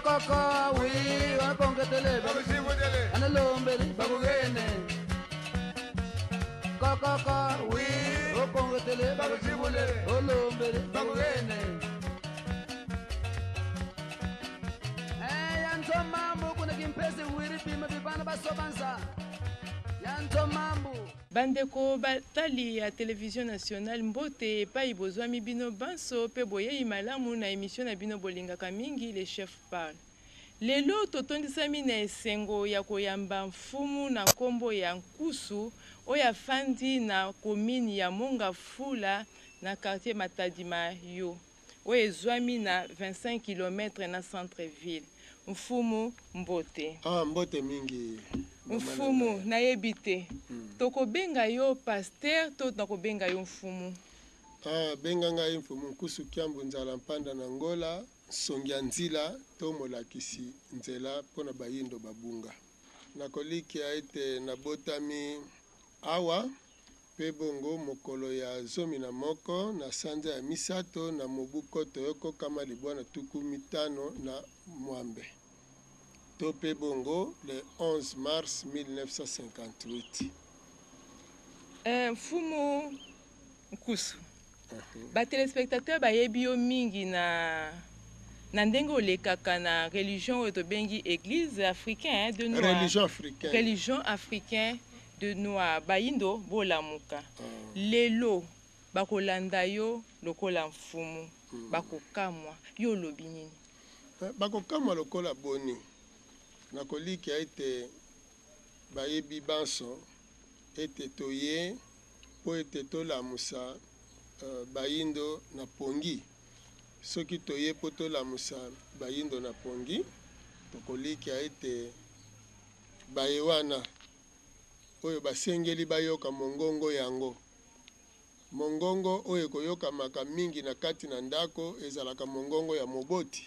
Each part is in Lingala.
Kokoko wi wakongetele analombeli bakugene. Kokoko wi okongetele olombeli bakugene. Eh yanzomambu kuna kimpesi wiri pima bibana basobanza. Yanzomambu. Bandeko batali ya Television Nationale, mbote epai bozwami bino banso mpe boyei malamu na emission na bino bolingaka mingi, Le Chef Parle. Lelo totondisami na esengo ya koyamba mfumu na nkombo ya Nkusu oyo afandi na commune ya Mont-Ngafula na quartier Matadi Mayo oyo ezwami na 25 kilomètres na centre ville. Mfumu, mbote. Ah, mbote mingi. Mfumu, nayebi te. Tokobenga yo pasteur to nakobenga yo mfumu? Ah, benga ngai Mfumu Nkusu Kiambu Nzala Mpanda na Ngola, nsongi ya nzila to molakisi nzela mpo na bayindo babunga. Nakolikia ete nabotami awa mpe bongo mokolo ya 11 na sanza ya misato na mobu 1956 to mpe bongo le 11 mars 1958. Mfumu Nkusu, ba telespectateurs bayebi yo mingi na ndenge olekaka na religion oyo tobengi Église africain, hein, de noir. Religion africaine. Religion africain de noir, bayindo bolamuka. Lelo bakolanda yo lokola mfumu, bakokamwa. Yo olobi nini? Bakokamwa lokola boni? Nakolikia ete bayebi banso ete toye mpo ete tolamusa bayindo na pongi. Soki toye mpo tolamusa bayindo na pongi, tokolikia ete baye wana oyo basengeli bayoka mongongo yango. Mongongo oyo ekoyokamaka mingi na kati na ndako ezalaka mongongo ya moboti.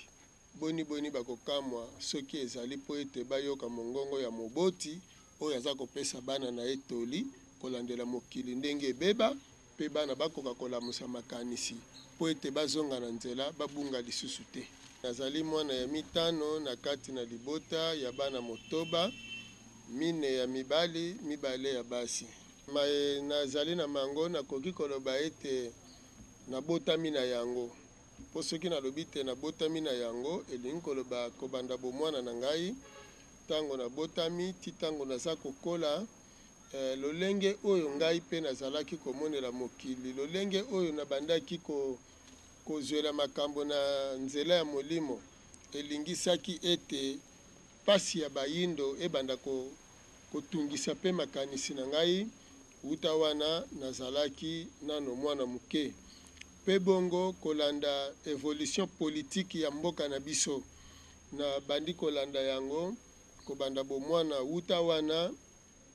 Boni boni bakokamwa soki ezali mpo ete bayoka mongongo ya moboti oyo aza kopesa bana na ye toli kolandela mokili ndenge ebeba, mpe bana bakoka kolamusa makanisi mpo ete bazonga na nzela babunga lisusu te. Nazali mwana ya mitano na kati na libota ya bana motoba, mine ya mibali, mibale ya basi. Maye nazali na mango nakoki koloba ete nabotami na yango, mpo soki nalobi te nabotami na yango elingi koloba kobanda bomwana na ngai, ntango nabotami ti ntango naza kokola, lolenge oyo ngai mpe nazalaki komonela mokili, lolenge oyo nabandaki kozwela makambo na nzela ya molimo, elingisaki ete pasi ya bayindo ebanda kotungisa mpe makanisi na ngai. Wuta wana nazalaki nano mwana moke, mpe bongo kolanda evolution politique ya mboka na biso, nabandi kolanda yango kobanda bomwana. Wuta wana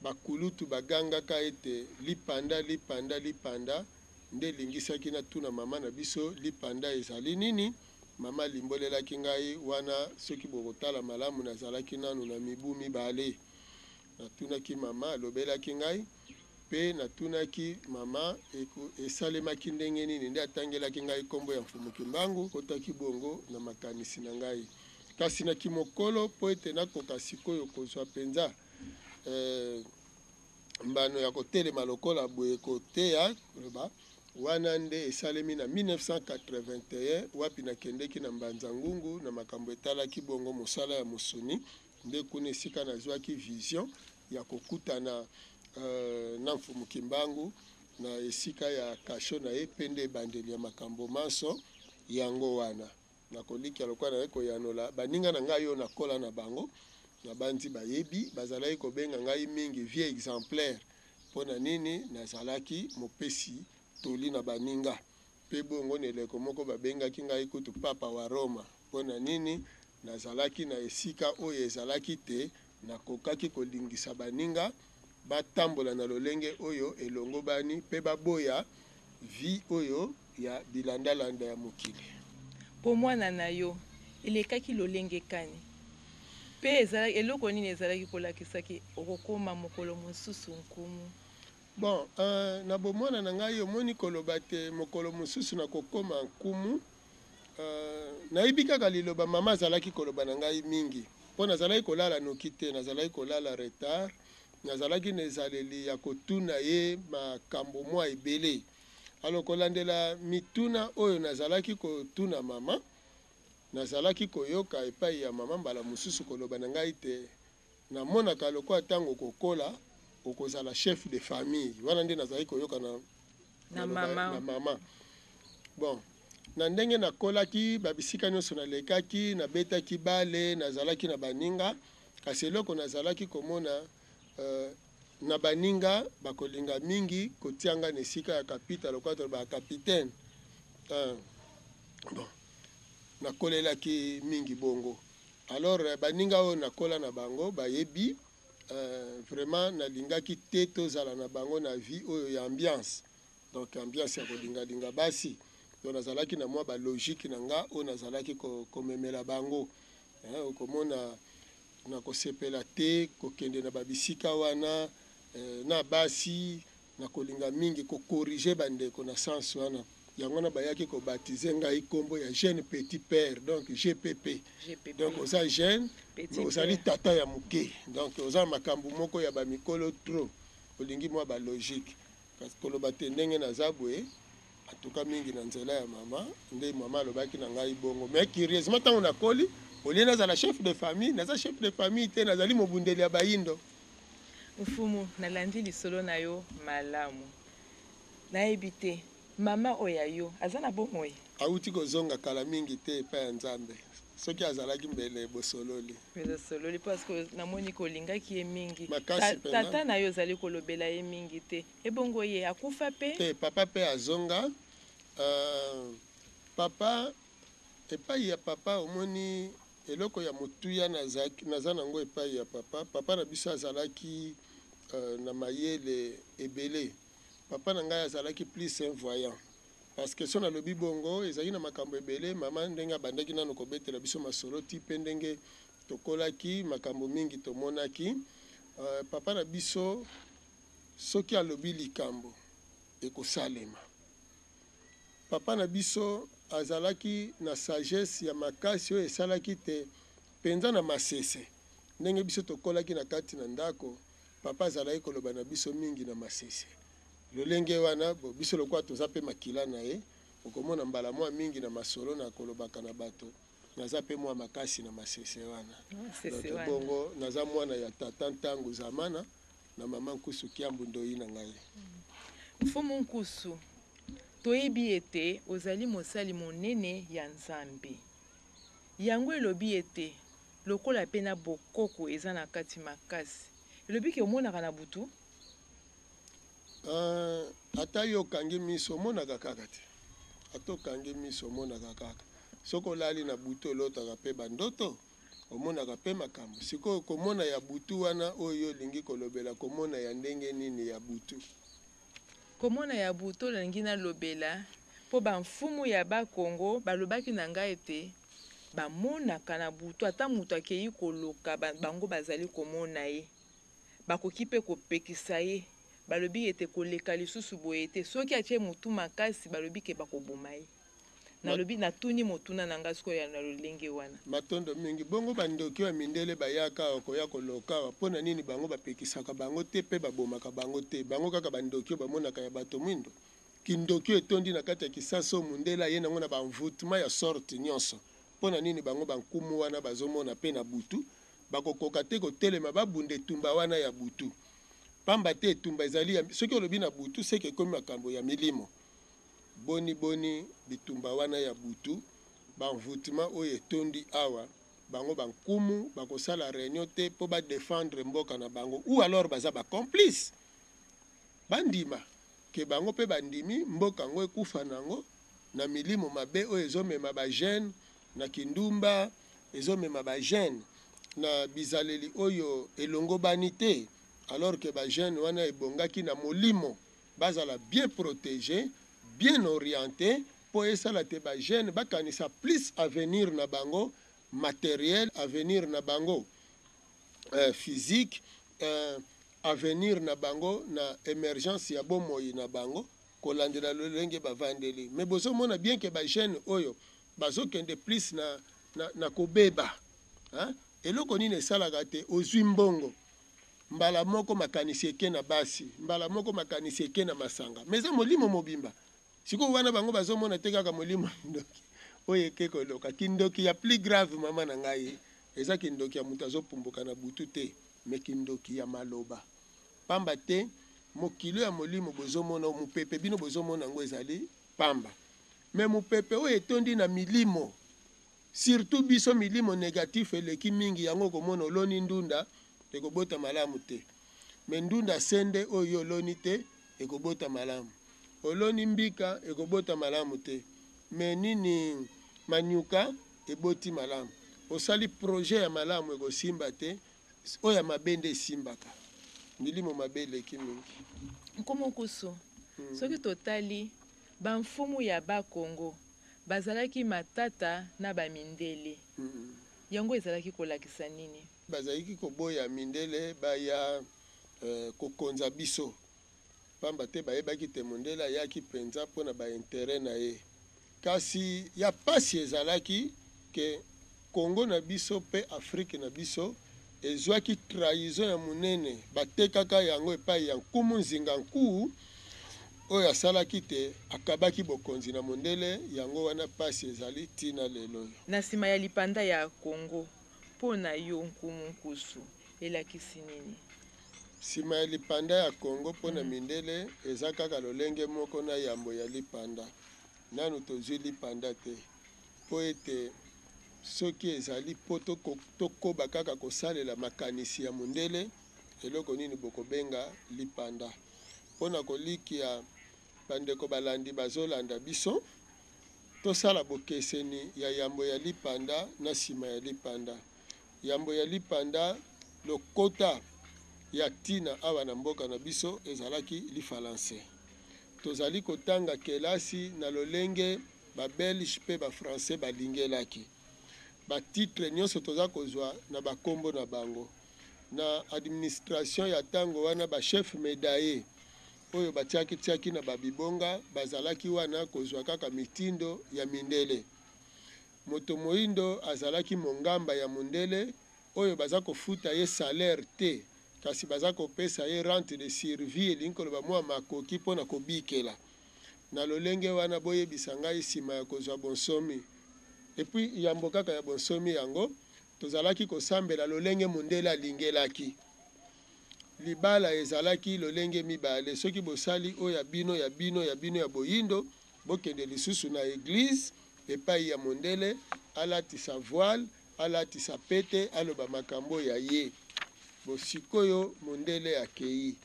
bakulutu bagangaka ete lipanda, lipanda, lipanda, nde elingisaki natuna mama na biso lipanda ezali nini. Mama alimbolelaki ngai wana, soki bokotala malamu nazalaki nanu na mibu mibale. Natunaki mama, alobelaki ngai, mpe natunaki mama esalemaki ndenge nini, nde atangelaki ngai nkombo ya Mfumu Kimbangu. Kotaki bongo na makanisi na ngai, kasi na kimokolo mpo ete nakoka sikoyo kozwa mpenza mbano ya kotelema lokola boye koteya koloba wana, nde esalemi na 1981 wapi nakendeki na Mbanza Ngungu na makambo etalaki bongo mosala ya mosuni. Nde kuna esika nazwaki vision ya kokutana na Mfumu Kimbangu na esika ya kasho na ye, mpe nde ebandeli ya makambo manso yango wana. Nakolikia lokola naye koyanola baninga na ngai oyo nakola na bango, nabandi bayebi, bazalaki kobenga ngai mingi vieux exemplaire. Mpo na nini? Nazalaki mopesi toli na baninga, mpe bongo na eleko moko babengaki ngai kutu Papa wa Roma. Mpo na nini? Nazalaki na esika oyo ezalaki te nakokaki kolingisa baninga batambola na lolenge oyo elongobani mpe baboya vie oyo ya bilandalanda ya mokili. Mpo mwana na yo elekaki lolenge kani, mpe eloko nini ezalaki kolakisaki okokoma mokolo mosusu nkumu? Bon, na bomwana na ngai omoni koloba te mokolo mosusu nakokoma nkumu. Nayebi kaka liloba mama azalaki koloba na ngai mingi, mpo nazalaki kolala noki te, nazalaki kolala retard, nazalaki na ezaleli ya kotuna ye makambo mwa ebele. Alors kolandela mituna oyo nazalaki kotuna mama, nazalaki koyoka epai ya mama mbala mosusu koloba na ngai te, namonaka lokola ntango okokola okozala chef de famille. Wana nde nazalaki koyoka na mama. Na mama. Bon, na ndenge nakolaki, babisika nyonso nalekaki, nabetaki bale, nazalaki na baninga, kasi eloko nazalaki komona na baninga bakolinga mingi kotia nga na esika ya kapita, lokola tolobaka capitaine. Bon, nakolelaki mingi bongo. Alors baninga oyo nakola na bango bayebi, vraiment nalingaki te tozala na bango na vie oyo ya ambiance, donc ambiance ya kolingalinga basi. Donc nazalaki na mwa balogique na nga oyo nazalaki komemela bango. Okomona nakosepela te kokende na babisika wana na basi, na kolinga mingi kocorriger bandeko na sens wana. Yango wana bayaki kobaptiser ngai nkombo ya jeune petit père, donc GPP. GPP. Donc oza jeune petit mais ozali père. Tata ya moke, donc oza makambo moko ya bamikolo trop, olingi mwa balogique. Kasi koloba te ndenge naza boye, atuka mingi na nzela ya mama nde mama alobaki na ngai bongo. Mais curieusement, ntango nakoli, au lieu nazala chef de famille, naza chef de famille te, nazali mobundeli ya bayindo. Mfumu, nalandi lisolo na yo malamu. Nayebi te, mama oyo ya yo aza na bomoi? Awuti kozonga kala mingi te epai ya Nzambe. Soki azalaki, mbele bosololi. Bosololi, parce que namoni kolingaki ye mingi. Makasi mpenza. Tata na yo ozali kolobela ye mingi te. Ebongo ye akufa mpe? Te, papa mpe azonga. Papa, epai ya papa, omoni eloko ya motuya naza nango epai ya papa. Papa na biso azalaki na mayele ebele. Papa na ngai azalaki plus un voyant, parce que so nalobi bongo, ezalaki na makambo ebele. Mama ndenge abandaki nano kobetela biso masolo ti mpe ndenge tokolaki, makambo mingi tomonaki. Papa na biso, soki alobi likambo, ekosalema. Papa na biso azalaki na sagesse ya makasi oyo esalaki te mpenza na masese. Ndenge biso tokolaki na kati na ndako, papa azalaki koloba na biso mingi na masese. Lolenge wana bo biso lokola toza mpe makila na ye, okomona mbala mwa mingi na masolo na kolobaka na bato, naza mpe mwa makasi na masese wana. Masese Donc, wana. Bongo naza mwana ya tata Ntangu Zamana na mama Nkusu Kiambu Ndoi na ngai. Mfumu Nkusu, toyebi ete ozali mosali monene ya Nzambe. Yango elobi ete lokola mpe na bokoko eza na kati makasi, elobi ke omonaka na butu? Ata yo okangi miso, omonaka kaka te. Ata okangi miso, omonaka kaka. Soki olali na butu, olotaka mpe bandoto, omonaka mpe makambo. Sikoyo komona ya butu wana oyo olingi kolobela, komona ya ndenge nini ya butu? Komona ya butu olingi nalobela, mpo bamfumu ya Bakongo balobaki na ngai ete bamonaka na butu. Ata moto akei koloka, bango bazali komona ye, bakoki mpe kopekisa ye. Balobi ete koleka lisusu boye te. Soki atie motu makasi, balobi ke bakoboma ye. Nalobi, natuni motuna na ngai sikoyo na lolenge wana. Matondo mingi. Bongo bandoki ya mindele bayaka awa koya koloka awa, mpo na nini bango bapekisaka bango te mpe babomaka bango te? Bango kaka bandoki oyo bamonaka ya bato mwindo. Kindoki oyo etondi na kati ya Kisasa, oyo mundele aye nango na baenvoûtement ya sorte nyonso, mpo na nini bango bankumu wana bazomona mpe na butu, bakokoka te kotelema babunda etumba wana ya butu? Pamba te etumba ezali ya, soki olobi na butu, seke ekomi makambo ya milimo. Boni boni bitumba wana ya butu, baenvoûtement oyo etondi awa, bango bankumu bakosala réunion te mpo badéfendre mboka na bango? Ou alors baza bacomplice, bandima ke bango mpe bandimi mboka yango ekufa nango na milimo mabe oyo ezomema bajeunes na kindumba, ezomema bajeunes na bizaleli oyo elongobani te, alors que bajeunes wana ebongaki na molimo bazala bien protégé, bien orienté, mpo esala te bajeunes bakanisa plus avenir na bango matériel, avenir na bango physique, avenir na bango na émergence ya bomoi na bango, kolandela lolenge bavandeli. Mais bozomona bien ke bajeunes oyo Bazokende plus na kobeba. Hein? Eloko nini esalaka te ozwi mbongo mbala moko makanisi eke na basi, mbala moko makanisi eke na masanga, mais eza molimo mobimba. Sikoyo wana bango bazomona te kaka molimo ndoki oyo eke koloka. Kindoki ya plus grave, mama na ngai, eza kindoki ya moto azopumbuka na butu te, mais kindoki ya maloba. Pamba te mokili ya molimo bozomona, mopepe bino bozomona yango ezali pamba, mais mopepe oyo etondi na milimo, surtout biso milimo négatif eleki mingi. Yango okomona oloni ndunda, ekobota malamu te, mais ndunda sende oyo oloni te ekobota malamu. Oloni mbika, ekobota malamu te, mais nini, manyuka eboti malamu. Osali projet ya malamu, ekosimba te, oyo ya mabe nde esimbaka. Milimo mabe eleki mingi. Nkumu Nkusu, soki totali bamfumu ya Bakongo, bazalaki matata na bamindele. Yango ezalaki kolakisa nini? Bazalaki koboya mindele baya kokonza biso, pamba te bayebaki te mondele ayaki mpenza mpona baintérêt na ye. Kasi ya pasi ezalaki ke Kongo na biso mpe Afrique na biso ezwaki trahison ya monene. Batekaka yango epai ya nkumu Nzinga Nkuwu, oyo asalaki te akabaki bokonzi na mondele. Yango wana pasi ezali ntina lelo oyo. Na nsima ya lipanda ya Kongo, mpo na yo nkumu Nkusu, elakisi nini? Nsima ya lipanda ya Kongo mpo na mindele eza kaka lolenge moko na yambo ya lipanda. Nanu tozwi lipanda te, mpo ete soki ezali mpo tokoba kaka kosalela makanisi ya mondele, eloko nini bokobenga lipanda? Mpo na kolikia bandeko balandi bazolanda biso, tosala bokeseni ya yambo ya lipanda na nsima ya lipanda. Yambo ya lipanda, lokota ya ntina awa na mboka na biso ezalaki lifalanse. Tozali kotanga kelasi na lolenge Babelge mpe Bafrançais balingelaki. Batitre nyonso toza kozwa na bakombo na bango. Na administration ya ntango wana, bachef médaillé oyo batiaki-tiaki na babibonga bazalaki wana kozwa kaka mitindo ya mindele. Moto moyindo azalaki mongamba ya mondele oyo baza kofuta ye salaire te, kasi baza kopesa ye rente de survie, elingi koloba mwa makoki mpona kobikela. Na lolenge wana, boyebisa ngai, nsima ya kozwa bonsomi, et puis yambo kaka ya bonsomi yango, tozalaki kosambela lolenge mondele alingelaki. Libala ezalaki lolenge mibale: soki bosali oyo ya bino, ya bino, ya bino ya boyindo, bokende lisusu na église epai ya mondele, alatisa voile, alatisa pete, aloba makambo ya ye. Bo sikoyo mondele akei,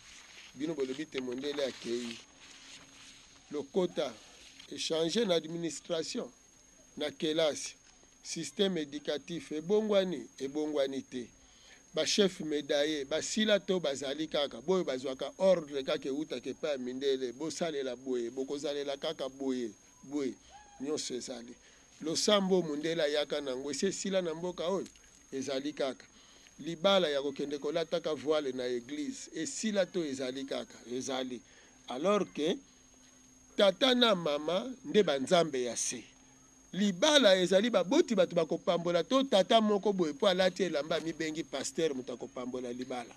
bino bolobi te mondele akei, lokota echanger na administration, na kelasi, système éducatif ebongwani, ebongwani te. Bachef médaillé basila to bazali kaka boyo bazwaka ordre kaka eutaka epai ya mindele: bosalela boye, bokozalela kaka boye boye. Nyonso ezali losambo mondele ayaka nango, esi esila na mboka oyo, ezali kaka. Libala ya kokende kolataka voile na église esila to ezali kaka? Ezali. Alors que tata na mama nde banzambe ya se. Libala ezali baboti bato bakopambola to tata moko boye mpo alati elamba, amibengi pasteur, moto akopambola libala?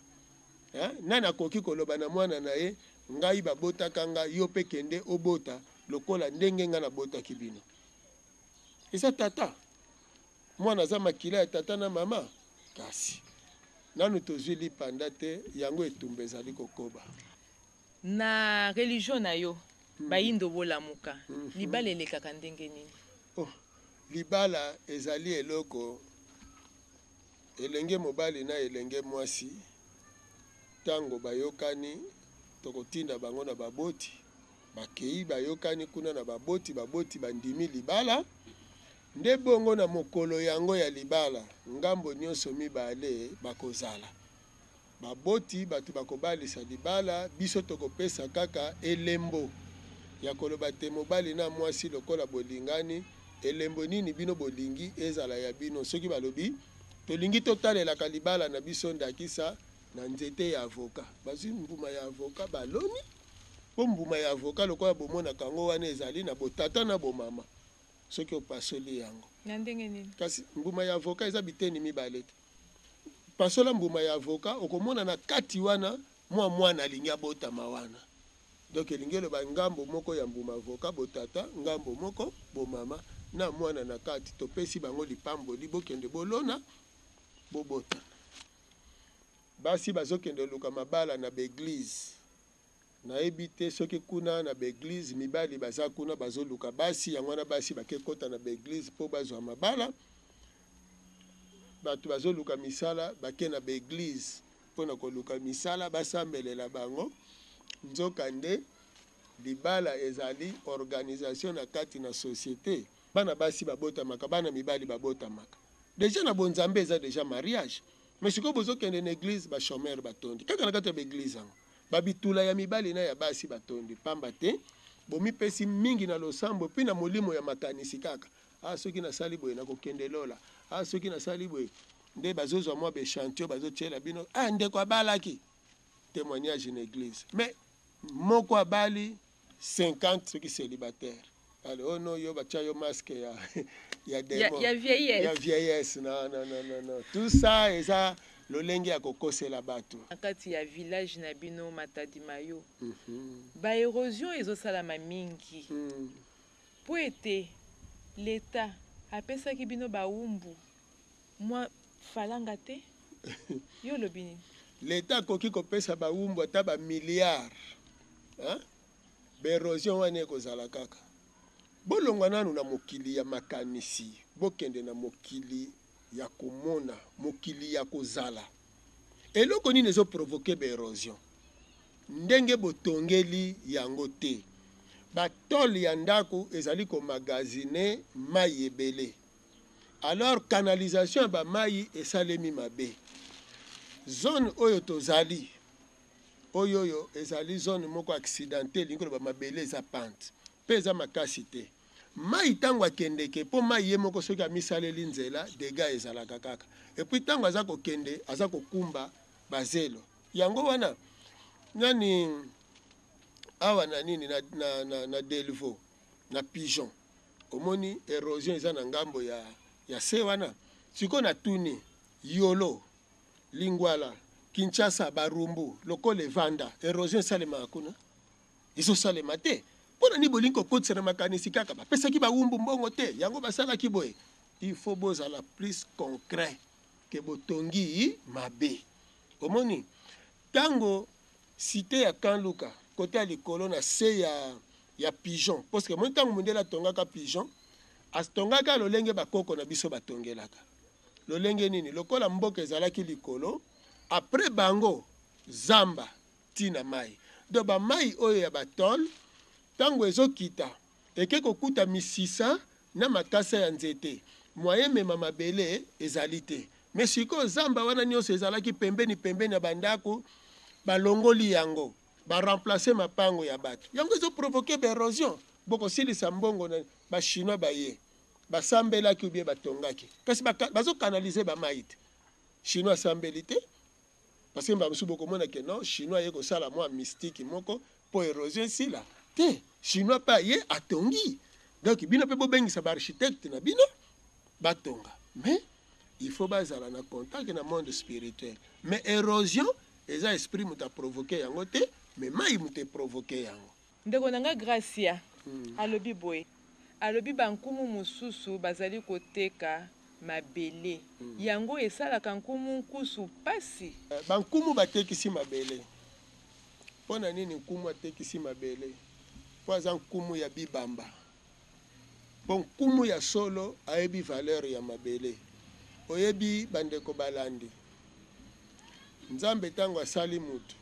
Nani akoki koloba na mwana na ye: "Ngai babotaka nga, yo mpe kende obota lokola ndenge ngai nabotaki bino"? Eza tata. Mwana aza makila ya tata na mama. Kasi nanu tozwi lipanda te, yango etumba ezali kokoba. Na religion na yo, bayindo bolamuka, libala elekaka ndenge nini? Oh, libala ezali eloko elenge mobali na elenge mwasi ntango bayokani, tokotinda bango na baboti. Bakei, bayokani kuna na baboti, baboti bandimi libala. Nde bongo na mokolo yango ya libala, ngambo nyonso mibale bakozala. Baboti bato bakobalisa libala, biso tokopesa kaka elembo ya koloba te mobali na mwasi lokola bolingani, elembo nini bino bolingi ezala ya bino. Soki balobi tolingi totalelaka libala na biso ndakisa na nzete ya avocat, bazwi mbuma ya avocat, baloni, mpo mbuma ya avocat lokola bomonaka yango wana ezali na botata na bomama. soki opasoli yango. Na ndenge nini? Kasi mbuma ya avocat eza biteni mibale te. Pasola mbuma ya avocat, okomona na kati wana mwa mwana alingi abotama wana. Donc elingi eloba ngambo moko ya mbuma avocat botata, ngambo moko bomama na mwana na kati. Topesi bango lipamboli, bokende bolona, bobotana. Basi bazokende luka mabala na ba eglise. Nayebi te soki kuna na ba eglise mibali baza kuna bazoluka basi, yango wana basi bake kota na ba eglise po bazwa mabala. Bato bazoluka misala bake na ba eglise mpo na koluka misala, basambelela bango. Nzoka nde libala ezali organisation na kati na societe. Bana basi babotamaka, bana mibali babotamaka. Dejà na bonzambe eza dejà mariage. Mais sikoyo bozokende na eglise, ba chomeurs batondi kaka na kati ya ba eglise yango. Ba bitula ya mibali na ya basi batondi pamba te bomipesi mingi na losambo puis na molimo ya makanisi kaka. Ah soki nasali boye nakokende lola. Ah soki nasali boye nde bazozwa mwa ba echantillon bazotiela bino. Ah ndeko abalaki témoignage na eglise. Mais moko abali 50 soki célibataire. Allez, oh non, yo batia yo masque ya ya démon. Ya vieillesse. Ya vieillesse. Non non non non non. Tout ça eza lolenge ya kokosela bato. Na kati ya village na bino Matadi Mayo. Ba erosion ezosalama mingi. Po ete l'Etat apesaki bino bawumbu mwa falanga te? Yo olobi nini? L'Etat akoki kopesa bawumbu ata ba milliards. Hein? Ba erosion wana ekozala kaka. Bolongwa nanu na mokili ya makanisi, bokende na mokili ya komona, mokili ya kozala. Eloko nini ezo provoquer ba erosion? Ndenge botongeli yango te. Ba tole ya ndaku ezali ko magasiner mayi ebele. Alors canalisation ya ba mayi esalemi mabe. Zone oyo tozali, oyo oyo ezali zone moko accidentee, elingi koloba mabele eza pente pe eza makasi te. Mayi tango akendeke, po mayi ye moko soki amisaleli nzela, degats ezalaka kaka. Et puis tango aza kokende, aza kokumba ba zelo. Yango wana nani awa na nini na, na, na, na Delvaux, na Pigeon, omoni erosion eza na ngambo ya, ya se wana. Sikoyo natuni Yolo, Lingwala, Kinshasa, Barumbu, lokola evanda, erosion esalemaka kuna? Ezosalema te. Mpo na nini bolingi kokotisa na makanisi kaka bapesaki bawumbu mbongo te, yango basalaki boye? Il faut bozala plus concret que botongi mabe. Omoni tango cite ya Camp Luka kote ya likolo na se ya ya pigeon, parce que omoni tango mundele atongaka pigeon, atongaka lolenge bakoko na biso batongelaka. Lolenge nini? Lokola mboka ezalaki likolo, après bango zamba ti na mayi. Donc ba mayi oyo ya ba tole tango ezo kita eke kokuta misisa na makasa ya nzete, moyen emema mabele ezali te. Mais sikoyo zamba wana nionso ezalaki pembeni pembeni ya ba ndaku balongoli yango, ba remplacer mapango ya batu. Yango ezo provoquer ba erosion. Bokosilisa mbongo na ba chinois baye basambelaki ou bien batongaki kasi bazo canaliser ba mayi te. Chinois asambeli te. Parce que mbala mosusu bokomona que non, chinois aye kosala mwa mystique moko po erosion esila. Te, chinois pe aye atongi. Donc bino pe bobengisa ba architectes na bino batonga. Mais il faut bazala na contact na monde spirituel. Mais erosion eza esprit moto a provoquer yango te, mais mayi moto e provoquer yango. Ndeko na nga Gracia alobi boye, alobi ba nkumu mosusu bazali koteka mabele, yango esalaka nkumu nkusu pasi. Ba nkumu batekisi mabele. Mpo na nini nkumu atekisi mabele? Mpo aza nkumu ya bibamba. Mpo nkumu ya solo ayebi valeur ya mabele. Oyebi bandeko balandi, Nzambe tango asali mutu,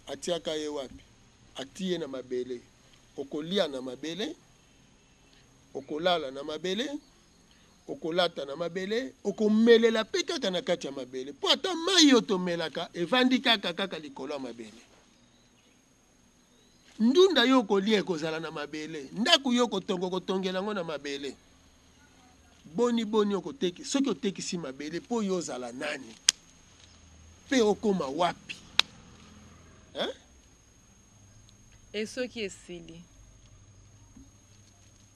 atiaka ye wapi? Atiye na mabele. Okolia na mabele, okolala na mabele, okolata na mabele, okomelela pe kaka na kati ya mabele. Po ata mayi oyo tomelaka evandi kaka kaka likolo ya mabele. Ndunda yo okolia ekozala na mabele, ndako yo okotonga okotongela yango na mabele. Boni boni okoteki, soki otekisi mabele po yo ozala nani? Pe okoma wapi? Hein? Et soki esili?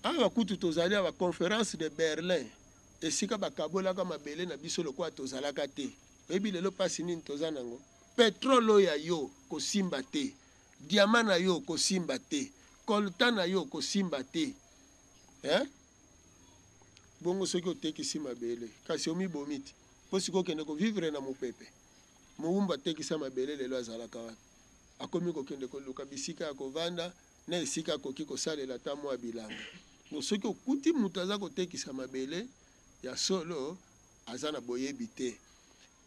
Awa kutu tozali awa, Conférence de Berlin, esika bakabolaka mabele na biso lokola tozalaka te. Oyebi lelo mpasi nini toza nango? Petrole oyo ya yo kosimba te, diamant na yo kosimba te, coltan na yo kosimba te, eh? Bongo soki otekisi mabele, kasi omibomi te, mpo sikoyo okende kovivre na mopepe. Mowumbu atekisa mabele lelo azalaka wapi? Akomi kokende koluka bisika ya kovanda na esika akoki kosalela ata mwa bilanga. Donc soki okuti moto aza kotekisa mabele ya solo, aza na boyebi te.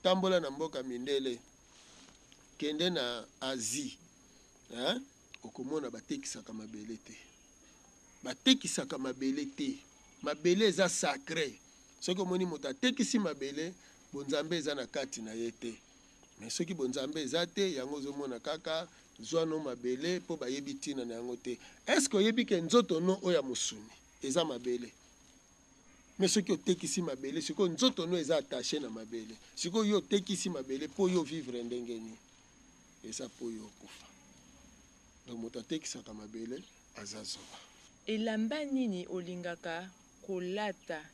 Tambola na mboka mindele, kende na Asie, hein? Okomona batekisaka mabele te. Batekisaka mabele te. Mabele eza sacre. Soki omoni moto atekisi mabele, bonzambe eza na kati na ye te. Mais soki bonzambe eza te, yango ozomona kaka zwa no mabele mpo bayebi ntina na yango te. Est-ce que oyebi ke nzoto no oyo ya mosuni eza mabele? Mais soki otekisi mabele, sikoyo nzoto no eza attaché na mabele. Sikoyo yo otekisi mabele mpo yo vivre ndenge nini? Eza mpo yo okufa. Donc moto atekisaka mabele aza zoba. Elamba nini olingaka kolata,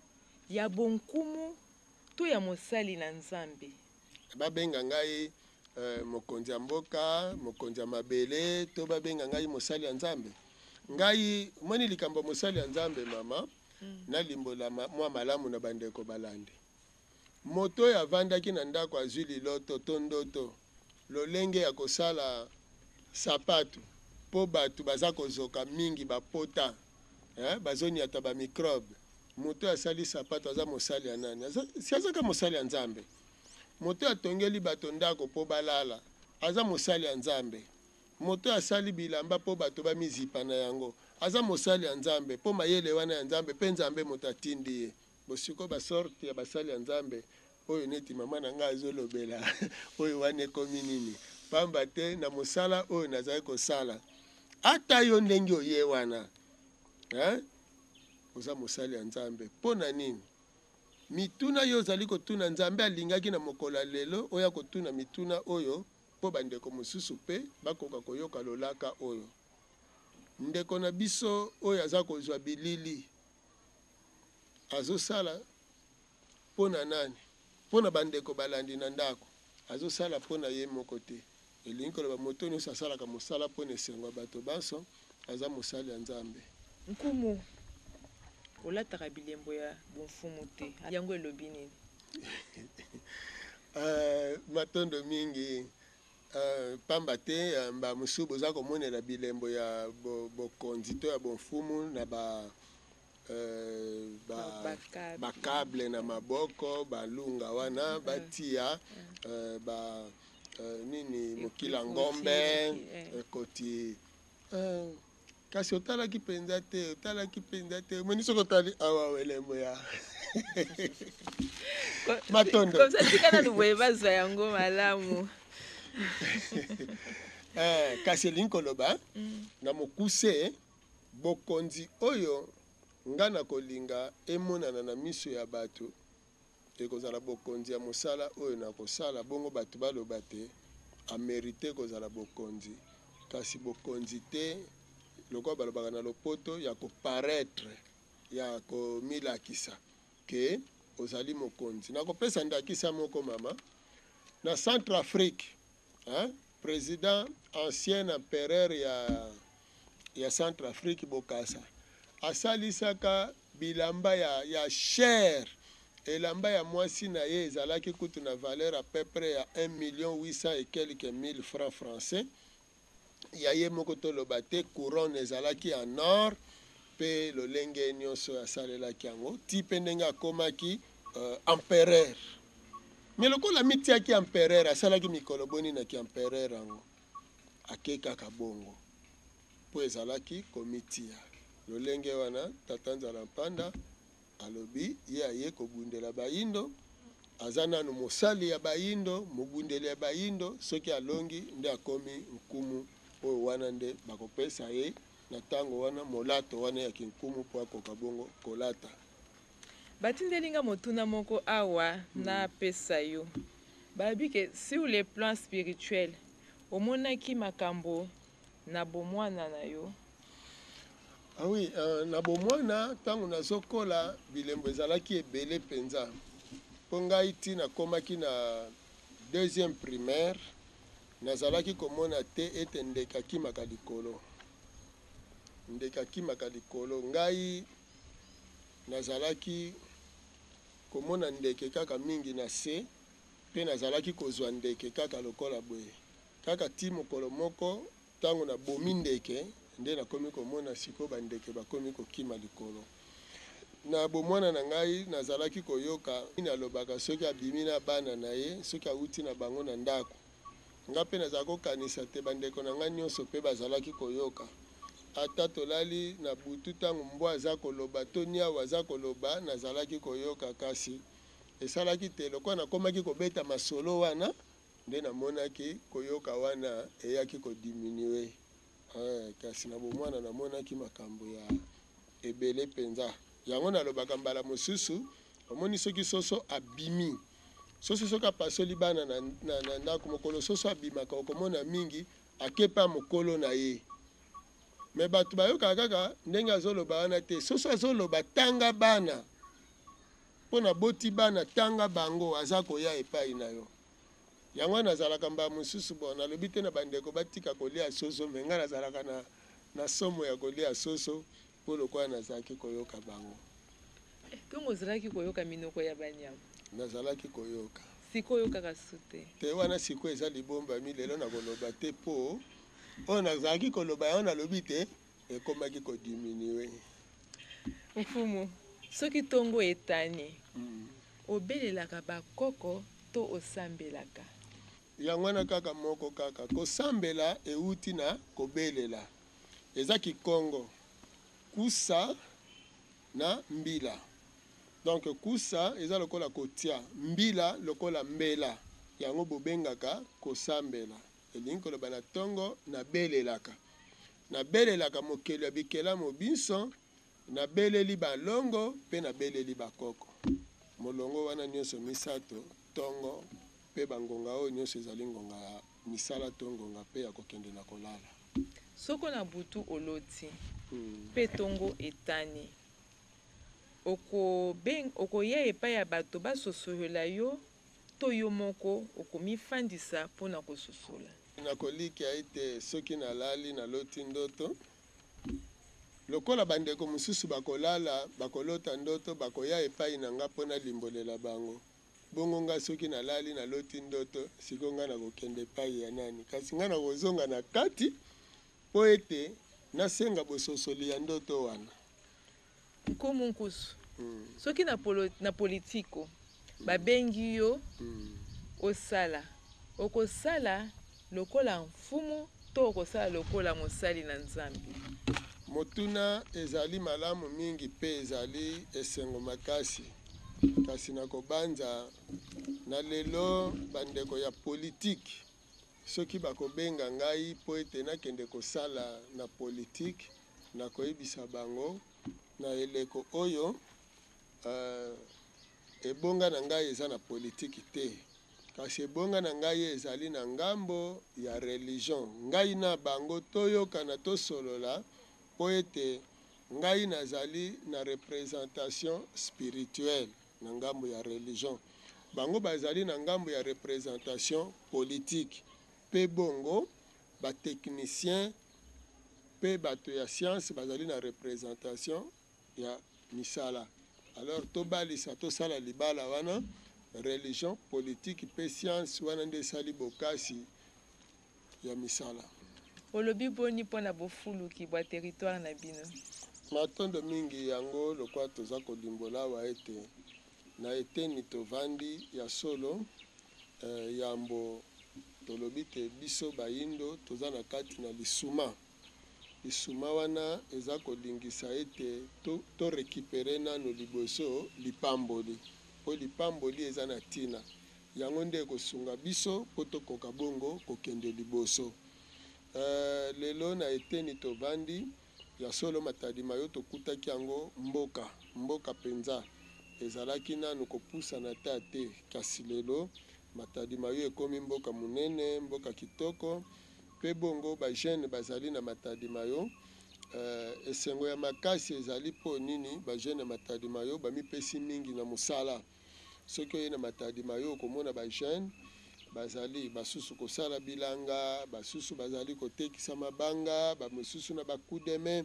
ya bonkumu to ya mosali na Nzambe? Babenga ngai mokonzi ya mboka, mokonzi ya mabele, to babenga ngai mosali ya Nzambe. Ngai omoni likambo ya mosali ya Nzambe, mama, nalimbola mwa malamu na bandeko balandi. Moto oyo avandaki na ndako azwi liloto to ndoto lolenge ya kosala sapatu mpo bato baza kozoka mingi bapota, bazoniata ba microbe. Moto oyo asali sapato aza mosali ya nani? Si azaka mosali ya Nzambe. Moto oyo atongeli bato ndako mpo balala aza mosali ya Nzambe. Moto oyo asali bilamba mpo bato bamizipa na yango aza mosali ya Nzambe, mpo mayele wana ya Nzambe mpe Nzambe moto atindi ye. Bosiko basorte ya basali ya Nzambe oyo neti mama na ngai azolobela oyo wana ekomi nini? Pamba te na mosala oyo nazali kosala, ata yo ndenge oye wana, hein? Oza mosali ya Nzambe. Mpo na nini? Mituna yo ozali kotuna, Nzambe alingaki na mokolo ya lelo oya kotuna mituna oyo mpo bandeko mosusu mpe bakoka koyoka lolaka oyo. Ndeko na biso oyo aza kozwa bilili azosala mpo na nani? Mpo na bandeko balandi na ndako. Azosala mpo na ye moko te. Elingi koloba moto nyonso asalaka mosala mpo na esengo ya bato banso aza mosali ya Nzambe. Nkumu, olataka bilembo ya bomfumu te, yango elobi nini? Matondo mingi. Pamba te mba mosusu boza komonela bilembo ya bokonzi to ya bomfumu na bakable na maboko, balunga wana batia nini mokila ngombe ekoti. Kasi otalaki mpenza te, otalaki mpenza te. Omoni soki otali awa elembo ya matondo. Comme ça tika nanu boye bazwa yango malamu. Kasi elingi koloba na mokuse, bokonzi oyo nga na kolinga emonana na miso ya bato ekozala bokonzi ya mosala oyo na kosala, bongo bato baloba te amérite kozala bokonzi, kasi bokonzi te lokola balobaka na lopoto ya koparaître, ya komilakisa ke ozali mokonzi. Nakopesa ndakisa moko, mama. Na Centrafrique, hein, président ancien empereur ya Centrafrique Bokassa asalisaka bilamba ya cher. Elamba ya mwasi na ye ezalaki kutu na valeur à peu près ya 1 million 800 et quelques mille francs français. Ya ye moko toloba te, couronne ezalaki en or mpe lolenge nyonso asalelaki yango ti mpe ndenge akomaki empereur. Me lokola mitiaki empereur, asalaki mikolo boni na ki empereur yango? Ake kaka bongo mpo ezalaki komitia lolenge wana. Tata Nzala Mpanda alobi ye aye kobundela bayindo, aza nanu mosali ya bayindo, mobundeli ya bayindo. Soki alongi nde akomi nkumu, oyo wana nde bakopesa ye na ntango wana molato wana ya kinkumu mpo akoka bongo kolata. Batindeli nga motuna moko awa napesa yo. Balobi ke sur le plan spirituel, omonaki makambo na bomwana na yo? Ah oui, na bomwana ntango nazokola, bilembo ezalaki ebele mpenza. Mpo ngai ti nakomaki na deuxième primaire, nazalaki komona te ete ndeke akimaka likolo. Ndeke akimaka likolo. Ngai nazalaki komona ndeke kaka mingi na se, mpe nazalaki kozwa ndeke kaka lokola boye. Kaka ti mokolo moko ntango nabomi ndeke, nde nakomi komona sikoyo bandeke bakomi kokima likolo. Na bomwana na ngai nazalaki koyoka nalobaka soki abimi na bana na ye, soki awuti na bango na ndako. Nga mpe nazala kokanisa te bandeko na ngai nyonso mpe bazalaki koyoka. Ata tolali na butu, ntango mbwa aza koloba to niawu aza koloba, nazalaki koyoka. Kasi esalaki te lokola nakomaki kobeta masolo wana, nde namonaki koyoka wana eyaki kodiminuer. Kasi na bomwana namonaki makambo ya ebele mpenza. Yango nalobaka mbala mosusu, omoni soki soso abimi, soso soki apasoli bana na ndako, mokolo soso abimaka, okomona mingi akepa mokolo na ye. Me bato bayokaka kaka ndenge azoloba wana te. Soso azoloba tanga bana, mpo na boti bana tanga bango, aza koya epai na yo. Yango wana nazalaka mbala mosusu, bon, nalobi te na bandeko batika kolia soso, me ngai nazalaka na somo ya kolia soso mpo lokola nazalaki koyoka bango. Ntongo ozalaki koyoka minoko ya banyama? Nazalaki koyoka. Sikoyo oyokaka su te? Te, wana sikoyo eza libombami, lelo nakoloba te, mpo oyo nazalaki koloba yango nalobi te, ekomaki kodiminuer. Mfumu, soki ntongo etani, obelelaka bakoko to osambelaka? Yango wana kaka moko kaka. Kosambela euti na kobelela. Eza kikongo kusa na mbila. Donc kusa eza lokola kotia, mbila lokola mbela. Yango bobengaka kosambela. Elingi koloba na ntongo nabelelaka. Nabelelaka mokeli ya bikelamu binso, nabeleli balongo mpe nabeleli bakoko. Molongo wana nyonso misato, ntongo mpe bangonga oyo nyonso ezali ngonga ya misala to ngonga mpe ya kokende na kolala. Soko na butu oloti mpe ntongo etani, okoya epai ya bato basosolela yo to yo moko okomifandisa mpona kososola? Nakolikia ete soki nalali naloti ndoto, lokola bandeko mosusu bakolala bakolota ndoto, bakoya epai na nga mpo nalimbolela bango. Bongo nga soki nalali naloti ndoto, sikoyo nga nakokende epai ya nani? Kasi nga nakozonga na kati mpo ete nasenga bososoli ya ndoto wana. Nkumu Nkusu, soki na politiko babengi yo osala, okosala lokola mfumu to okosala lokola mosali na Nzambe? Motuna ezali malamu mingi mpe ezali esengo makasi. Kasi nakobanza na lelo bandeko ya politike soki bakobenga ngai mpo ete nakende kosala na politike, nakoyebisa bango na eleko oyo ebonga na ngai eza na politike te, kasi ebonga na ngai ezali na ngambo ya religion. Ngai na bango toyokana, tosolola, mpo ete ngai nazali na représentation spirituelle na ngambo ya religion, bango bazali na ngambo ya représentation politique, mpe bongo batechnicien mpe bato ya science bazali na représentation ya misala. Alors tobalisa, tosala libala wana, religion, politique mpe science wana nde esali bokasi ya misala. Olobi boni mpona bofuluki bwa territoire na bino? Matondo mingi. Yango lokola toza kolimbola awa ete na eteni tovandi ya solo, yambo tolobi te biso bayindo toza na kati na lisuma. Lisuma wana eza kolingisa ete torécupérer nano liboso lipamboli, mpo lipamboli eza na ntina. Yango nde ekosunga biso mpo tokoka bongo kokende liboso. Lelo na eteni tovandi ya solo, Matadi Mayo tokutaki yango mboka mboka mpenza ezalaki nanu kopusana ta te. Kasi lelo Matadi Mayo ekomi mboka monene, mboka kitoko, mpe bongo bajeunes bazali na Matadi Mayo. Esengo ya makasi ezali mpo nini ba jeunes ya Matadi Mayo bamipesi mingi na mosala. Soki oye na Matadi Mayo okomona ba jeunes bazali basusu kosala bilanga, basusu bazali kotekisa mabanga, ba mosusu na ba coups de main,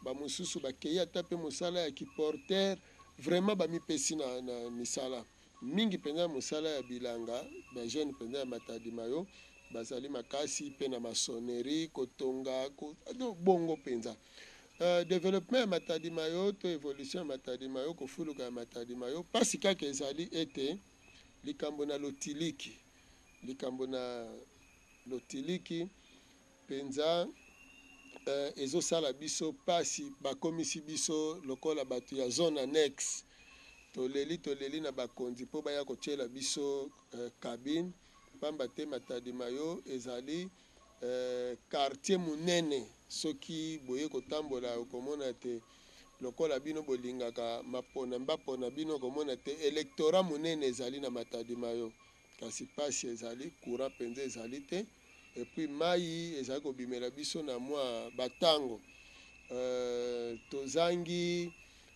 ba mosusu bakeyi ata mpe mosala ya ki porteur. Vraiment bamipesi na misala mingi mpenza, mosala ya bilanga. Ba jeunes mpenza ya Matadi Mayo bazali makasi mpe na maçonnerie, kotonga bongo mpenza. Développement ya Matadi Mayo to évolution ya Matadi Mayo, kofuluka ya Matadi Mayo, mpasi kaka ezali ete likambo na lotiliki mpenza ezosala biso mpasi. Bakomisi biso lokola bato ya zone annexe. Toleli, toleli na bakonzi mpo baya kotiela biso cabine, pamba te Matadi Mayo ezali quartier monene. Soki boye kotambola, okomona te lokola bino bolingaka mapona mbapona bino, okomona te électorat monene ezali na Matadi Mayo. Kasi mpasi ezali courant mpenza ezali te, et puis mai ezali kobimela biso na mwa batango. Tozangi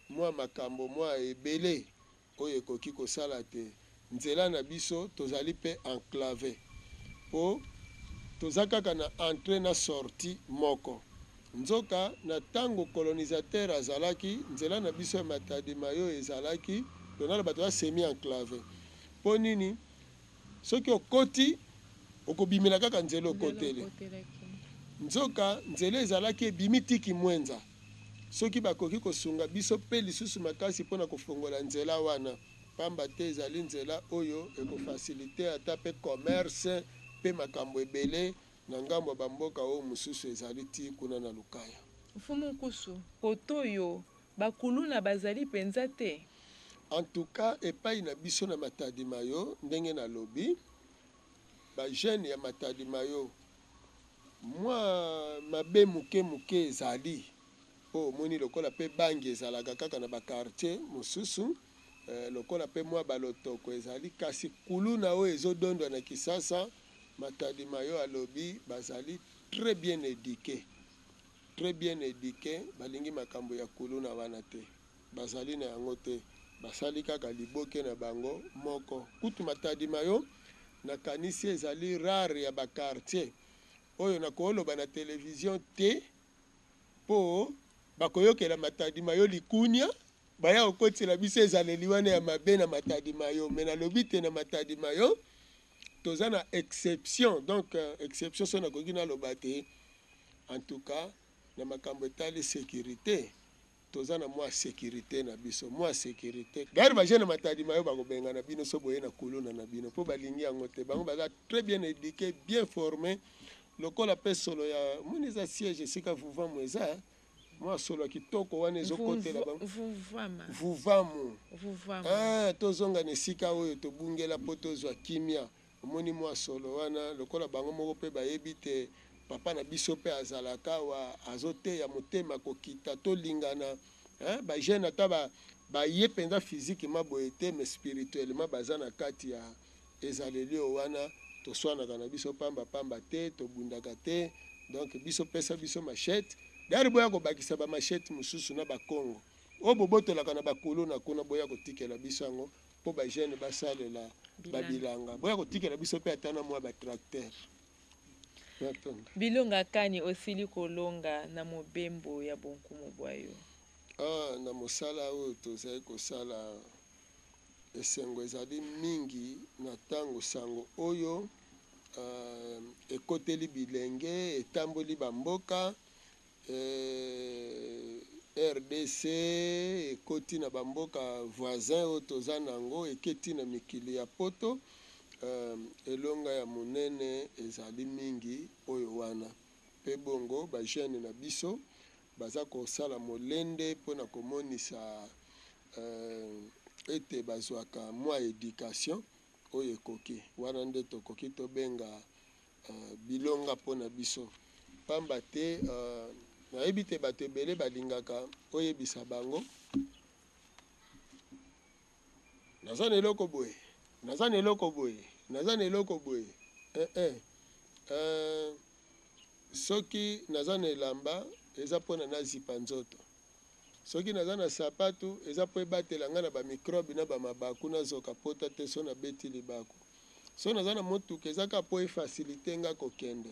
mwa makambo mwa ebele oyo ekoki kosala te nzela na biso. Tozali mpe enclavé mpo toza kaka na entrée na sortie moko. Nzoka na ntango colonisateur azalaki, nzela na biso ya Matadi Mayo ezalaki tona bato ya semi enclavé. Mpo nini? Soki okoti, okobimela kaka nzela okoteli. Nzoka nzela ezalaki ebimi tiki mwenza. Soki bakoki kosunga biso mpe lisusu makasi mpona kofongola nzela wana, pamba te ezali nzela oyo ekofaciliter ata mpe commerce mpe makambo ebele na ngambo ya bamboka oyo mosusu ezali ti kuna na Lukaya. Mfumu Nkusu, koto oyo bakuluna bazali mpenza te? En tout cas, epai na biso na Matadi Mayo, ndenge nalobi, bajeunes ya Matadi Mayo, mwa mabe moke moke ezali mpo omoni lokola mpe bangi ezalaka kaka na baquartier mosusu, lokola mpe mwa balotoko ezali. Kasi kuluna oyo ezodondwa na Kisasa, Matadi Mayo alobi bazali très bien éduqué, très bien éduqué. Balingi makambo ya kuluna wana te, bazali na yango te. Basali kaka liboke na bango moko. Kutu Matadi Mayo, nakanisi ezali rare ya baquartier oyo nakoloba na televizio te mpo bakoyokela Matadi Mayo likunia, baya kokotela biso ezaleli wana ya mabe na Matadi Mayo. Me nalobi te, na Matadi Mayo toza na exception. Donc exception so nakoki naloba te. En tout cas, na makambo etali sécurité, toza na mwa sécurité na biso, mwa sécurité. D'ailleurs, bajeunes Matadi Mayo bakobengana bino so boye na kuluna na bino, mpo balingi yango te. Bango baza très bien éduqué, bien formé. Lokola mpe solo ya moni eza siège esika Vuvamu eza, mwa solo ya kitoko wana ezokotela bango. Vuvama. Vuvamu. Vuvama. Ah, tozonga na esika oyo tobungela mpo tozwa kimia. Omoni mwa solo wana, lokola bango moko mpe bayebi te papa na biso mpe azalaka awa, azoteya motema kokita, tolingana. Bajeunes ata baye mpenza physiquement boye te, mais spirituellement baza na kati ya ezaleli oyo wana. Toswanaka na biso pamba pamba te, tobundaka te. Donc biso, pesa biso machette. D'ailleurs, boya kobakisa bamachette mosusu na Bakongo oyo bobotolaka na bakuluna kuna, boya kotikela biso yango mpo bajeunes basalela babilanga. Boya kotikela biso mpe ata na mwa batracteur. Bilonga kani osili kolonga na mobembo ya bonkumu bwa yo? Ah, na mosala oyo tozali kosala, esengo ezali mingi na ntango sango oyo ekoteli bilenge, etamboli bamboka RDC, ekoti na bamboka voisin oyo toza nango, eketi na mikili ya Poto. Elonga ya monene ezali mingi oyo wana. Mpe bongo bajeunes na biso baza kosala molende mpona komonisa ete bazwaka mwa éducation oyo ekoki. Wana nde tokoki tobenga bilonga mpona biso, pamba te nayebi te bato ebele balingaka oyebisa bango: naza na eloko boye, naza na eloko boye, naza na eloko boye. Eh, eh. Soki naza na elamba eza mpo na nazipa nzoto. Soki naza na sapatu, eza mpo ebatela ngai na ba microbe na ba mabaku, nazoka pota te so nabeti libaku. Soki naza na motuka, eza kaka mpo e faciliter nga kokende.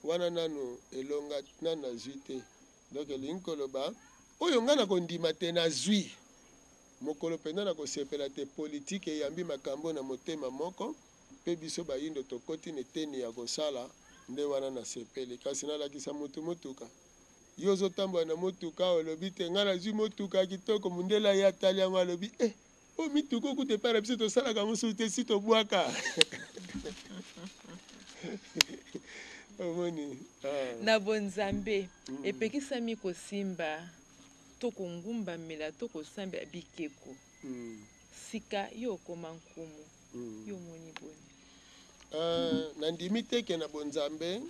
Wana nanu elonga nanu nazwi te. Donc elingi koloba oyo ngai nakondima te nazwi. Mokolo mpenza nakosepela te politique eyambi makambo na motema moko mpe biso bayindo tokoti na eteni ya kosala, nde wana nasepeli. Kasi nalakisa mutu motuka? Yo ozotambola na motuka olobi te ngai nazwi motuka ya kitoko, mundele aye atali yango alobi eh, oyo mituka okuta epai na biso tosalaka yango susu te, si tobwaka. Omoni? Ah. Na bonzambe, epekisami kosimba to kongumbamela to kosambela bikeko. Sika yo okoma nkumu, yo omoni boni? Nandimi te ke na bonzambe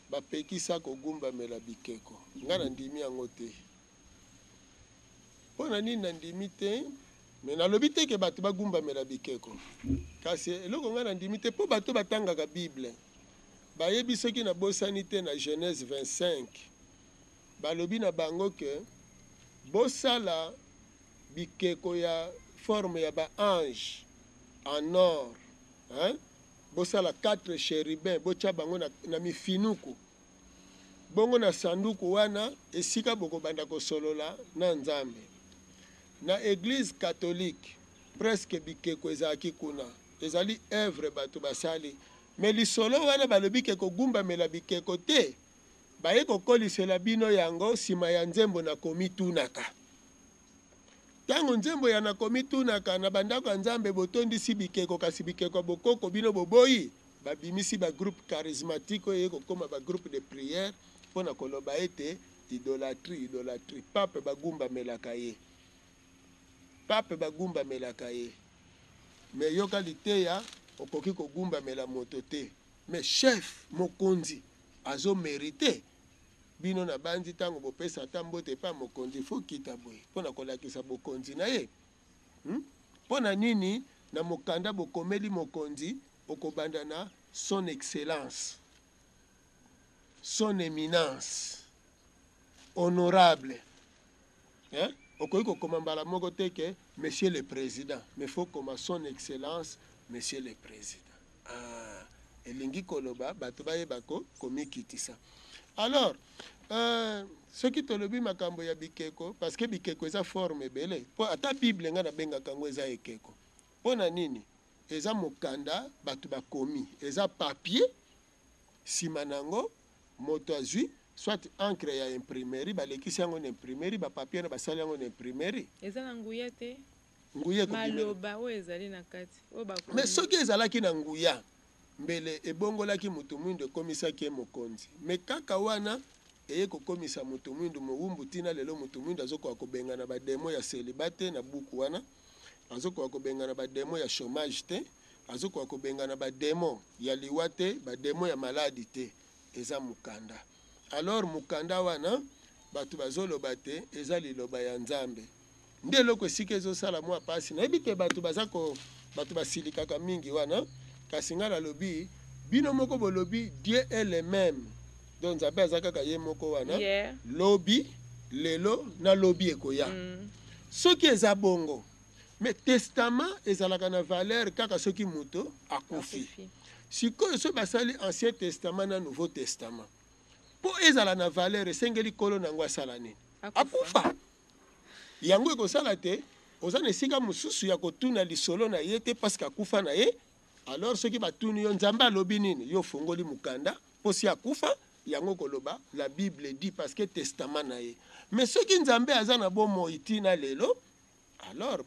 bapekisa kogumbamela bikeko. Nga nandimi yango te. Mpo na nini nandimi te? Me nalobi te ke bato bagumbamela bikeko. Kasi eloko nga nandimi te, mpo bato batangaka Bible bayebi, soki nabosani te na Genèse 25, balobi na bango ke bosala bikeko ya forme ya ba ange en or, hein? Bosala 4 chérubins, botia bango na mifinuku. Bongo na sanduku wana esika bokobanda kosolola na Nzambe. Na eglise catholique presque bikeko ezalaki kuna, ezali oeuvre bato basali. Mais lisolo wana balobi ke kogumbamela bikeko te, baye kokolisela bino yango sima ya nzembo na komitunaka. Tango nzembo ya na komitunaka na bandako ya Nzambe botondisi bikeko, kasi bikeko ya bokoko bino boboyi, babimisi ba groupe charismatique oyo eye kokoma ba groupe de prière mpo na koloba ete idolatrie, idolatrie. Pape bagumbamelaka ye, pape bagumbamelaka ye. Mais yoka liteya, okoki kogumbamela moto te, mais chef mokonzi azo merite bino. Na banzi ntango bopesa ata mbote epai mokonzi, fo kita boye mpo na kolakisa bokonzi na ye, Mpo na nini na mokanda bokomeli mokonzi okobanda na son excellence, son eminence, honorable, hein? Okoki kokoma mbala moko te ke monsieur le président, mais faut koma son excellence monsieur le président. Ah, elingi koloba bato bayeba ko komikitisa. Alors soki tolobi makambo ya bikeko, parce que bikeko eza forme ebele, po ata Bible nga nabengaka yango eza ekeko. Mpo na nini? Eza mokanda bato bakomi, eza papier, sima na yango moto azwi soit encre ya imprimerie, balekisi yango na imprimerie, ba papier na basali yango na imprimerie. Eza na nguya te. Nguya ekobimela. Maloba oyo ezali na kati, oyo bakomi. Mais soki ezalaki na nguya, mbele ebongolaki moto mwindu, ekomisaki ye mokonzi. Mais kaka wana eye kokomisa moto mwindu mowumbu. Tina lelo moto mwindu azokoka kobengana ba demo ya celibat te na buku wana, azokoka kobengana ba demo ya chômage te, azokoka kobengana ba demo ya liwa te, ba demo ya maladi te. Eza mokanda. Alors mokanda wana bato bazoloba te eza liloba ya Nzambe. Nde eloko esika ezosala mwa pasi, nayebi te bato baza ko, bato basilikaka mingi wana, kasi ngai nalobi bino moko bolobi Dieu est le même, donc Nzambe aza kaka ye moko wana, lobi lelo na lobi ekoya. Soki eza bongo, mais testament ezalaka na valeur kaka soki moto akufi. Sikoyo soki basali Ancien Testament na Nouveau Testament, mpo ezala na valeur esengeli kolo na yango asala nini? Akufa. Yango ekosala te oza na esika mosusu ya kotuna lisolo na ye te, parce que akufa na ye. Alors soki batuni yo Nzambe alobi nini, yo ofongoli mokanda mpo si akufa, yango koloba la Bible dit, parce que testament na ye. Mais soki Nzambe aza na bomoi tina lelo, alors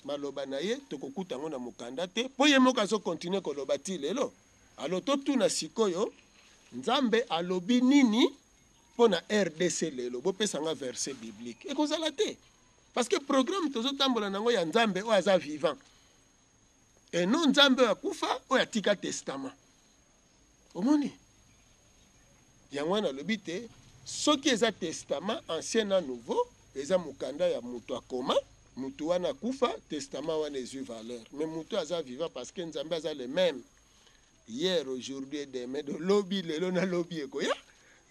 maloba na ye tokokuta yango na mokanda te, mpo ye moko azokontinue koloba ti lelo. Alors totuna sikoyo Nzambe alobi nini mpo na RDC lelo? Bopesa nga verset biblique. Ekozala te, parce que programme tozotambola nango ya Nzambe oyo aza vivant, et non Nzambe oyo akufa, oyo atika testament. Omoni yango wana alobi te soki eza testament ancien na nouveau, eza mokanda ya moto akoma, moto wana akufa, testament wana ezwi valeur. Mais moto aza vivant, parce que Nzambe aza le même hier, aujourd'hui et demain, donc lobi lelo na lobi ekoya.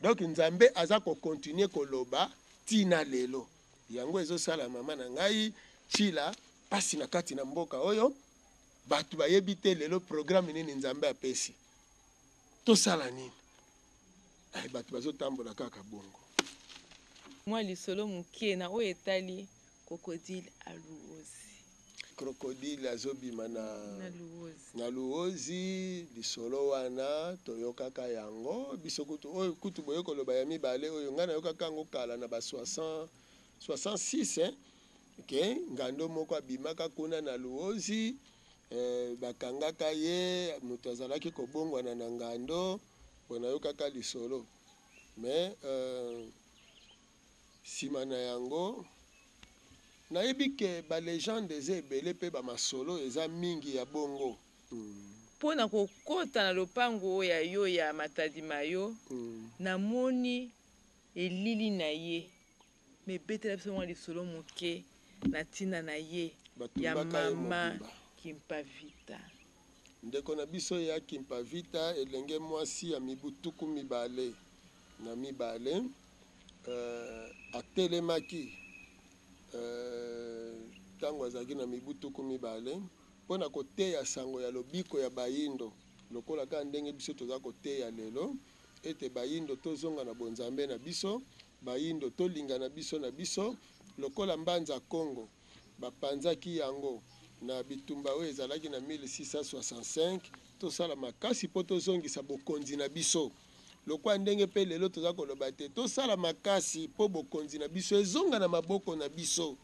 Donc Nzambe aza ko continuer koloba ti na lelo. Yango ezosala mama na ngai Chila pasi na kati na mboka oyo, bato bayebi te lelo programme nini Nzambe apesi. Tosala nini? Eh, bato bazotambola kaka bongo. Mwa lisolo moke na oyo etali Crocodile Aluozi. Crocodile azobima na na Luozi, lisolo wana toyokaka yango biso kutu oyo kutu boye koloba ya mibale oyo ngai nayokaka yango kala na ba 60 66 hein? Okay, ngando moko abimaka kuna na Luozi eh, bakangaka ye moto azalaki kobongwana na ngando po nayokaka lisolo mais euh, Sima na yango, nayebi ke ba legendes eza ebele pe ba masolo eza mingi ya bongo. Mpo na kokota na lopango oyo ya yo ya Matadi Mayo, namoni elili na ye. Mais betela biso mwa lisolo moke na ntina na ye ya Batumbaka ye mama mobimba. Kimpa Vita. Ndeko na biso ya Kimpa Vita, elenge mwasi ya mibu 22, atelemaki ntango azalaki na mibu 20 mpo na koteya sango ya lobiko ya bayindo, lokola kaka ndenge biso toza koteya lelo ete bayindo tozonga na bonzambe na biso, bayindo tolingana biso na biso, lokola Mbanza Kongo bapanzaki yango na bitumba oyo ezalaki na 1665, tosala makasi mpo tozongisa bokonzi na biso. Lokola ndenge mpe lelo toza koloba te tosala makasi mpo bokonzi na biso ezonga na maboko na biso.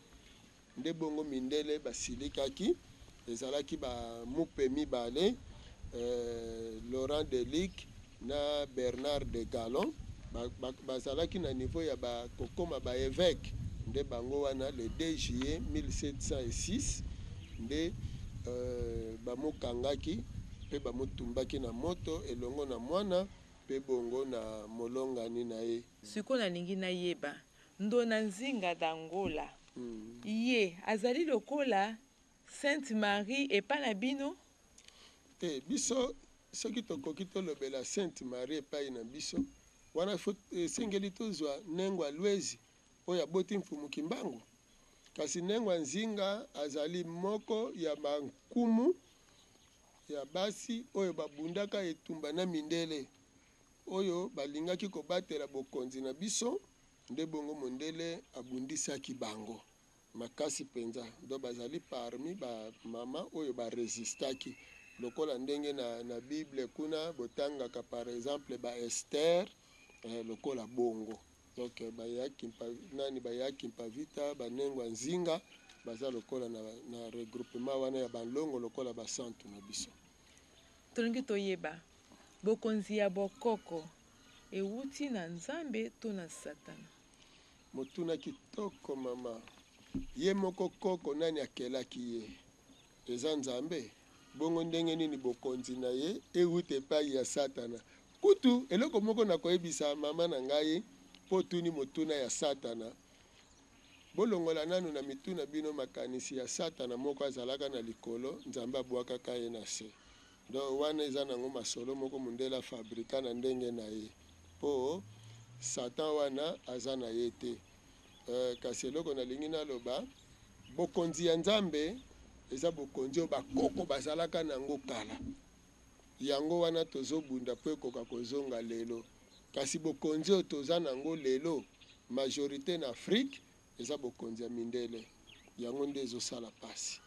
Nde bongo mindele basilikaki, ezalaki ba mupe mibale, Laurent Delic na Bernard de Galon, bazalaki na niveau ya ba kokoma ba eveque, nde bango wana le 2 juillet 1706 nde bamokangaki mpe bamotumbaki na moto elongo na mwana mpe bongo na molongani na ye. Sikoyo nalingi nayeba, Ndona Nzinga d'Angola ye azali lokola Sainte Marie epa na bino? Te, biso soki tokoki tolobela Sainte Marie epai na biso, wana faut esengeli tozwa Nengwa Luezi oyo aboti Mfumu Kimbangu. Kasi Nengwa Nzinga azali moko ya ba nkumu ya basi oyo babundaka etumba na mindele oyo balingaki kobatela bokonzi na biso, nde bongo mondele abundisaki bango makasi penza. Donc bazali parmi ba mama oyo ba resistaki, lokola ndenge na, na Bible kuna botangaka par exemple ba Esther, lokola bongo. Donc baya Kimpa, nani baya Kimpa Vita, ba Nengwa Nzinga baza lokola na, na regroupement wana ya banlongo lokola ba santu na biso. Tolingi toyeba, bokonzi ya bokoko ewuti na Nzambe to na Satana? Motuna kitoko mama. Ye moko koko nani akelaki ye? Eza Nzambe? Bongo ndenge nini bokonzi na ye ewuta epai ya Satana? Kutu eloko moko nakoyebisa mama na ngai mpo otuni motuna ya Satana. Bolongola nanu na mitu na bino makanisi ya Satana moko azalaka na likolo, Nzambe abwakaka ye na se. Donc wana eza nango masolo moko mundele a fabrica na ndenge na ye po Satan wana aza na ye te. Kasi eloko nalingi naloba, bokonzi ya Nzambe eza bokonzi oyo bakoko bazalaka nango kala. Yango wana tozobunda po ekoka kozonga lelo. Kasi bokonzi oyo toza nango lelo, majorite na Afrique, eza bokonzi ya mindele. Yango nde ezosala pasi.